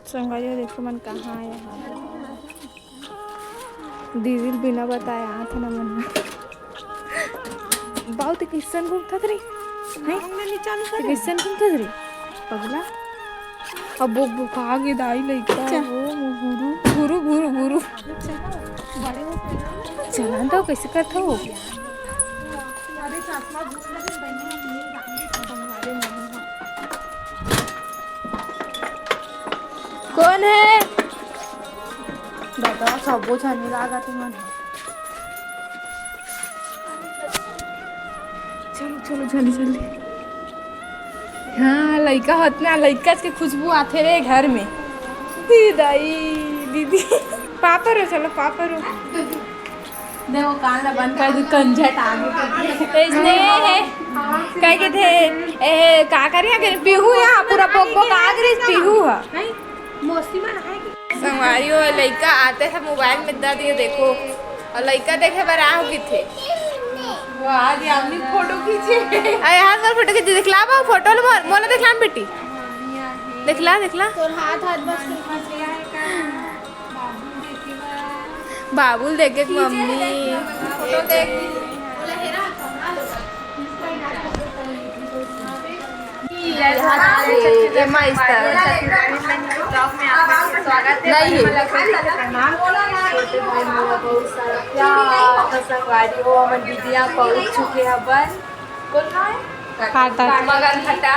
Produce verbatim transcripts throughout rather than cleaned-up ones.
संगवारी हो, देखो मन कहाँ आया है। दीदी ल बिना बताए आत हन मन। बाऊ, ते कइसन घूमथस रे? हैं? ते कइसन घूमथस रे? पगला। अब बोक बोका गे दाई लइका। अच्छा। ओ, घुरू, घुरू, घुरू, घुरू। चला तो कइसे करथो? कोन हे? दादा, सबो झन लागत हे मन। चलो, चलो, जल्दी, जल्दी। हाँ, लइका होत ना, लइका के खुशबू आथे रे घर में। ई दाई, दीदी। पापा रो, चलो, पापा रो। देखो, कान ला बंद कर दे, कंझट आगे। अइसने हे। का कहिथे? ए, का करिया के पीहू या पूरा बोक बोक आग रही पीहू हा। संगवारी हो, लइका आते हैं मोबाइल में दे दिए, देखो। अउ लइका देखे बर आहो किथे। वाह, ये हमनी फोटो खींचे। अरे यार, मोर फोटो खींच, दिखला बा फोटो ल मोर, मोला दिखला न बेटी। दिखला, दिखला। तोर हाथ, हाथ बस के खींच। बाबू ल देखे के मम्मी। फोटो देख। नहीं है। छोटे भाई मोला बहुत सारा प्यार, संगवारी हो, हमर दीदिया पहुंच चुके हैं बन। काटा। मगन घटा।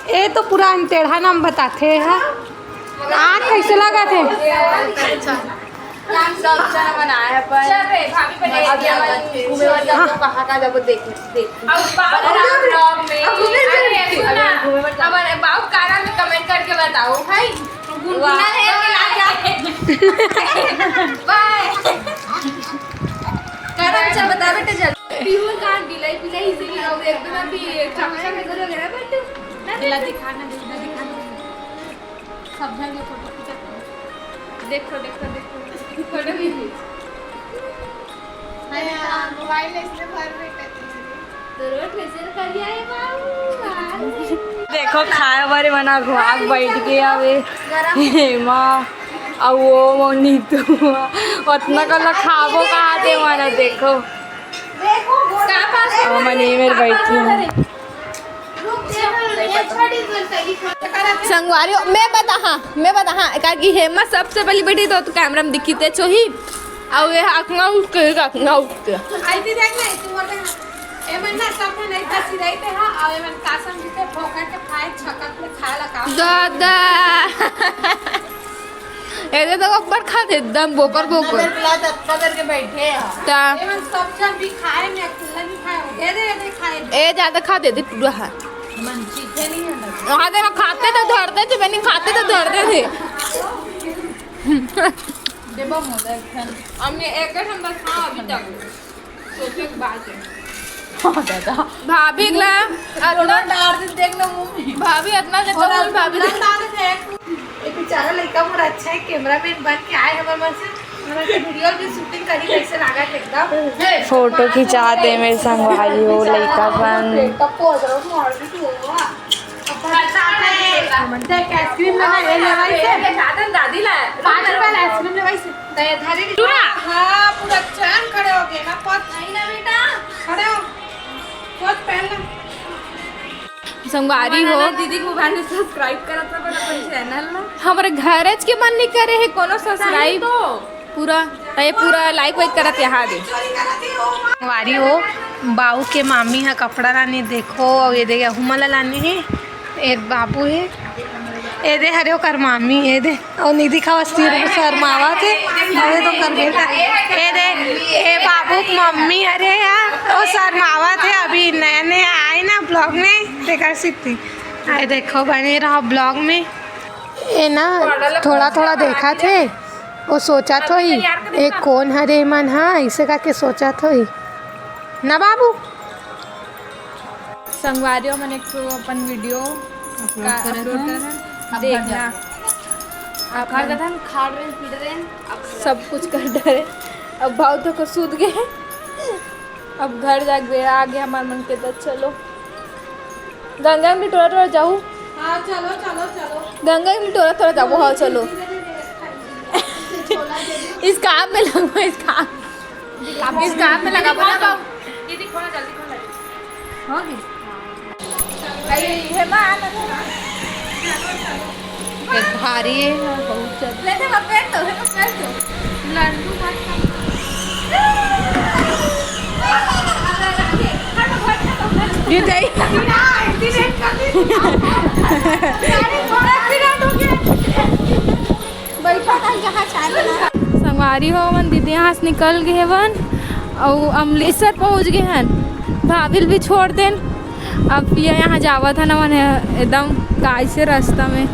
ए तो पूरा टेढ़ा नाम बताथे हा। आँख कइसे लागत हे? सब जना मन आए अपन। चल रे, भाभी बने अब घूमे बर जाबो, कहाँ कहाँ जाबो, देख, देख। अब बाबू राम vlog में। अब घूमे बर अरे, सुन ना, घूमे बर जाबो। हमारे बाबू कारा में comment करके बताओ, भाई। गुनगुना है कि लाल है? Bye। कारा, अच्छा बता बेटे, जल्दी। पीहू का बिलाई, बिलाई से नहीं आओगे, एकदम अभी चमचा में करोगे ना, बट्टू। दिला दिखाना, दिला दिखाना। सब झन के फोटो खींचत हे। देखो, देखो, देखो। फोटो भी खींच। अरे यार, मोबाइल इसमें भर में करते हैं। तो रोड में शेयर कर दिया ये बाबू। देखो, खाए बारे मना घुआक बैठ के आवे। गरम। हेमा, अउ वो, वो नीतू, ओतना कला खाबो कहाँ दे मना, देखो। देखो, का पास अब मने मेर बैठी हूँ। संगवारी हो, मैं बता, हाँ, मैं बता, हाँ, का कि हेमा सबसे पहली बैठी तो, तो कैमरा में दिखी ते चोही। अउ ये अखना उठ के, अखना उठ के। आई भी देख ना, तू बोल रहा है। एमन ना सब में नहीं फंसी रही थे, हाँ, अउ एमन का समझते, फोकट के खाए, छकत में खाए लगा। दादा। एदे तो ऊपर खा दे, एकदम बोकर बोकर। अतना देर के बैठे हैं। ता। एमन सब जन भी खाए में अकेला नहीं खाए हो। दे दे, दे खाए। ए, ज्यादा खा दे, दे टुरा है। मन चीखे नहीं है ना। वहाँ दे ना खाते तो धरते थे, मैंने खाते तो धरते थे। देबो मोदक खान। हमने एक ठन बस खाओ अभी तक। सोचे के बात है। हाँ, दादा। भाभी ला, थोड़ा अतना डाल दे, देख ना मुंह में। भाभी अतना ले और तो भाभी ला। डाल दे। ये बेचारा लइका मोर अच्छा है, कैमरामैन बन के आए हमारे मन से, हमारे वीडियो भी शूटिंग करी, कैसे लागत एकदम। फोटो खिंचाते मेरे संगवारी हो, लइका बन। कब पहुंच रहा हूँ, और भी तो होगा। देख, आइसक्रीम लेना है, ले भाई से। दादी ला। पाँच रुपया ला आइसक्रीम ले भाई से। दे, धरे ली। हाँ, पूरा चांद खड़े हो गए ना, पहुंच। नहीं ना बेटा। खड़े हो। पहुंच, पहन ला। संगवारी हो। दीदी को भाई ने subscribe करा था, पर अपन channel ना। हमारे घरज के मन नहीं करे है कोनो subscribe। तो। पूरा, ये पूरा like वाइक करत यहाँ दे। संगवारी हो, बाऊ के मामी हा कपड़ा लाने देखो, अउ ये दे, यहू मन ला लाने हे, ए बाबू हे, ए दे, हरे ओकर मामी, ए दे, अउ निधि खावा सिर शर्मावत हे, अउ ये तो कर बेटा, ए दे, ए बाबू के मम्मी, अरे यार, वो शर्मावत हे, अभी नया नया आए ना vlog में, देखा सीखती। आए देखो, बने रहो vlog में। ए ना थोड़ा थोड़ा देखत हे, वो सोचत होही, "ए कोन हरे मन ह?" अइसे करके सोचत होही ना बाबू। संगवारी हो, मन एक ठो अपन वीडियो का upload करत हन। अब घर देखना। जाओ। अब घर जाथन, खा रहे हैं, पी रहे हैं, अब घर सब कुछ कर डरे। अब बाऊ तो को सूत गए। अब घर जाके बेरा आ गया हमार मन के, तो चलो गंगा में टोरा टोरा जाऊ। हाँ, चलो, चलो, चलो। गंगा इमली टोरत टोरत जाबो, हाँ, चलो। इस काम में लगो, इस काम, इस काम में लगा, बोला बाबू। दीदी, खोलो, जल्दी खोलो। हो गई? अरे, ये माँ, ये भारी है, हाँ, बहुत ज्यादा। ले, ले, वो पेड़ तो, वो पेड़ तो। लड्डू मत खा। ये जाई। बैठा था जहाँ चाय बना। संगवारी हो, हमन दीदी यहाँ से निकल गए हवन, अउ अमलेसर पहुँच गए हन। भाभी ल भी छोड़ देन। अब पिया यहाँ जावत है ना, मन एकदम काय से रास्ता में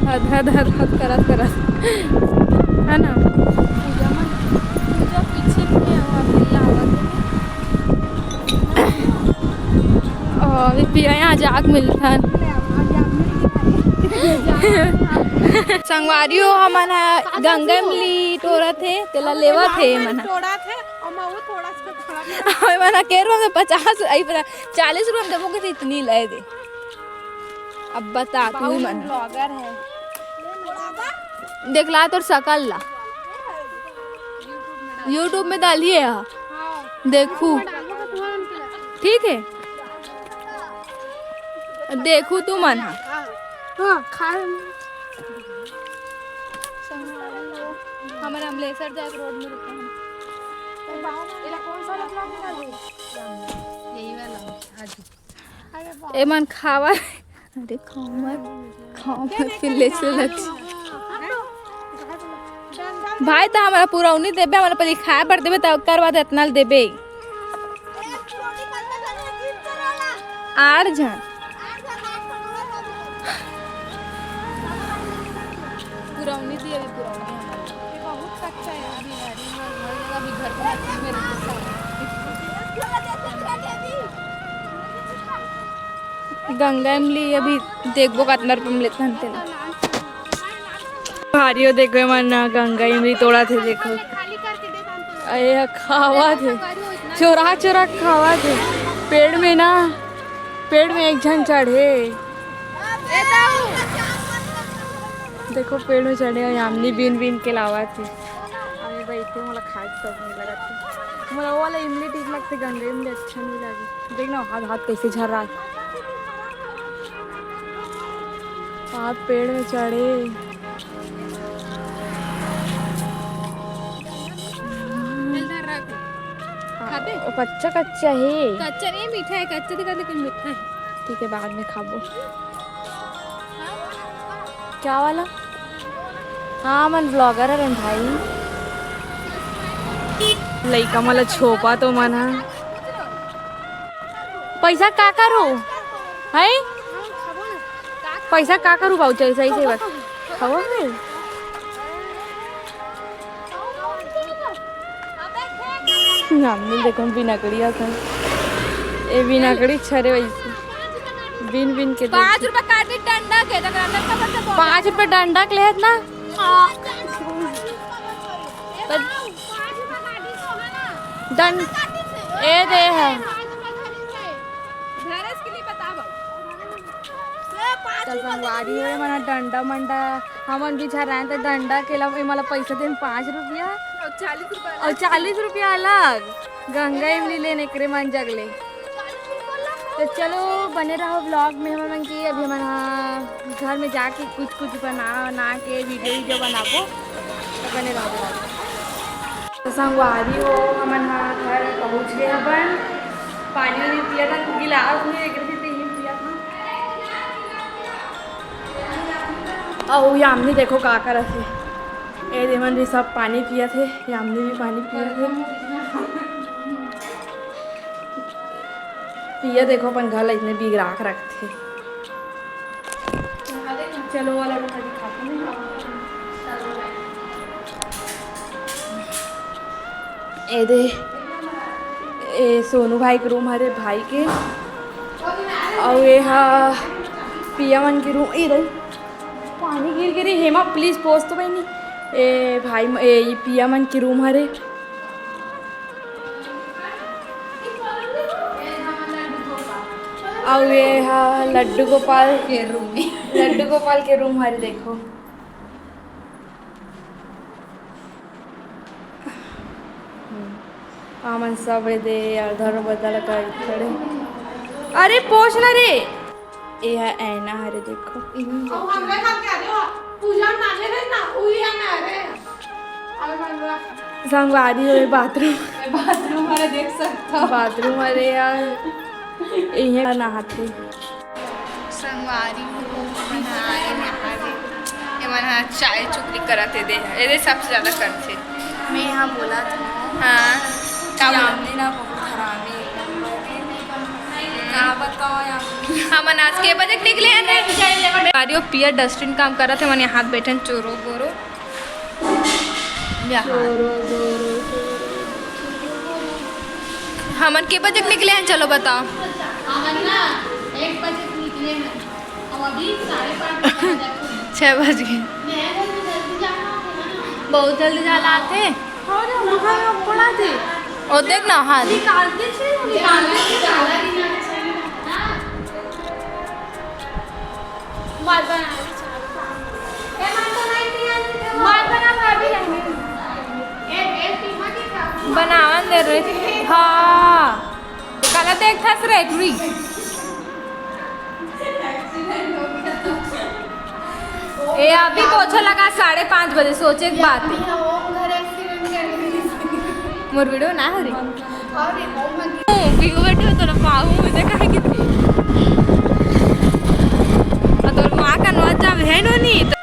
हद हद हद हद करत करत, है ना? पूजा मन, पूजा पीछे में है, वहाँ पे लावत है। और अभी पिया यहाँ जाके मिलथन। संगवारी हो, हमन ह गंगा इमली टोरत हे, तेला लेवत हे मन ह। टोरत हे, और मैं वो थोड़ा सा, थोड़ा सा। और मन ह के रुपया में पचास, आई पता, चालीस रुपया में देबो कि इतनी ले दे। अब बता तू ही मन। ब्लॉगर है। देख ला तोर सकल ला। YouTube में डालिए हा। देखू। ठीक है। देखू तू मन हा। हाँ, खा। हमारे अमलेसर जाके रोड में रुके हैं। यही वाला। एमन खावा, अरे खावा मत, खावा मत, फिर ले चलत। भाई, त हमरा पुरौनी देबे, हमरा पहले खाए बर देबे, त ओकर बाद एतना ल देबे। आठ झन। पुरौनी दिए, अभी पुरौनी हमारे। ये बहुत कच्चा है, अभी घर, अभी घर, अभी घर को मशीन में रखो। गंगा इमली अभी देखबो कतना रुपया में लेथन तेला। भारी हो, देखो एमन ना गंगा इमली तोड़त हे, देखो। अरे, खावत हे, चोरा चोरा खावत हे। पेड़ में ना, पेड़ में एक झन चढ़े। देखो, पेड़ में चढ़े हे, यामिनी बीन बीन के लावत हे। अरे, बइठे, मोला खाए के शौक नहीं लगत हे। मोला वो वाला इमली ठीक लगथे, गंगा इमली अच्छा नहीं लगे। देख ना, हाथ, हाथ कैसे झर्रा हे। आप पेड़ में चढ़े। इधर रख। हाँ, खाबे? वो कच्चा कच्चा हे। कच्चा नहीं, मीठा है, कच्चा दिखा, लेकिन मीठा है। ठीक है, बाद में खाबो। क्या वाला? हाँ, मन ब्लॉगर हरन भाई। लइका मन ला छोपा तो मन हा। पैसा का करू? हैं? पैसा का करू बाबू? सही, सही, सही बात। खाबो बे। यामिनी देखो बिनकड़ी असन। ए बिनकड़ी छरे वैसे। बिन बिन के देख। पाँच रुपया काटी डंडा के, तो डंडा का बच्चा बोल। पाँच रुपया डंडा के लेत ना। हाँ। तो डं-, ए दे है। धरस के लिए बता बाबू। त संगवारी हो, एमन ह डंडा मंडा, हमन भी झराएन त डंडा के ला, एमन ला पैसा देन पाँच रुपया अउ चालीस रुपया अउ अलग। चालीस रुपया अलग। गंगा इमली लेन एकरे मन जग ले। तो चलो, बने रहो ब्लॉग में हमन मन के। अभी हमन ह घर में जाके कुछ कुछ बना बना के वीडियो वीडियो बनाबो, तो बने रहो ब्लॉग में। तो संगवारी हो, हमन ह घर पहुँच गए अपन। पानी वानी पिया था, गिलास में एक रही थी, ये पिया था। अउ यामिनी देखो का करत हे। ए देमन भी सब पानी पियत हे, यामिनी भी पानी पियत हे। पिया देखो अपन घर ला इतने बिगड़ा के रखथे। चलो वाला रोटी खाते हैं। ए दे, ए सोनू भाई के रूम हरे भाई के, अउ ए हा पिया मन के रूम। ए रे, पानी गिर गे रे, हेमा please पोंछ तो बहिनी। ए भाई म-, ए, ये पिया मन के रूम हरे। अउ ये हा लड्डू गोपाल के रूम, लड्डू गोपाल के रूम हरे, देखो। हमन सब ए दे यार, धरो बता लगा खड़े। अरे पोछ ना रे। ये हा ऐना हरे, देखो। अउ हमरे घर के आगे हो, पूजा माने रहे ना, उही ऐना हरे। अउ संगवारी हो, ये बाथरूम। ये बाथरूम हरे, देख सकता हो। बाथरूम हरे यार। इहे नहाथे। संगवारी हो, हमन ह आए नहाए। ये मन ह चाय चुगली करत हे, दे, एदे सबसे ज्यादा करथे। मैं यहाँ बोला था। हाँ, का बोला? यामिनी ना बहुत हरामी है। का बताओ यामिनी। हमन आज के बजे निकले हैं रे? अरे वो पियर डस्टिन काम करत हे, मन यहाँ बैठन चोरो बोरो। यहाँ। हमन के बजे निकले हैं, चलो बताओ। हमन ना एक बजे निकले हैं। अब अभी साढ़े पाँच बजे। छः बज गए। बहुत जल्दी जाना आथे। ओ देख ना हाथ। बनावन दे रे। हाँ। काला देखथस रे टुरी। ए, अभी पोछा लगा साढ़े पाँच बजे, सोचे के बात है। मोर वीडियो ना हो रही। वीडियो तो ना पाऊँ, मुझे कहे कि थी। और तोर माँ का नवा जाम है नो नी, तो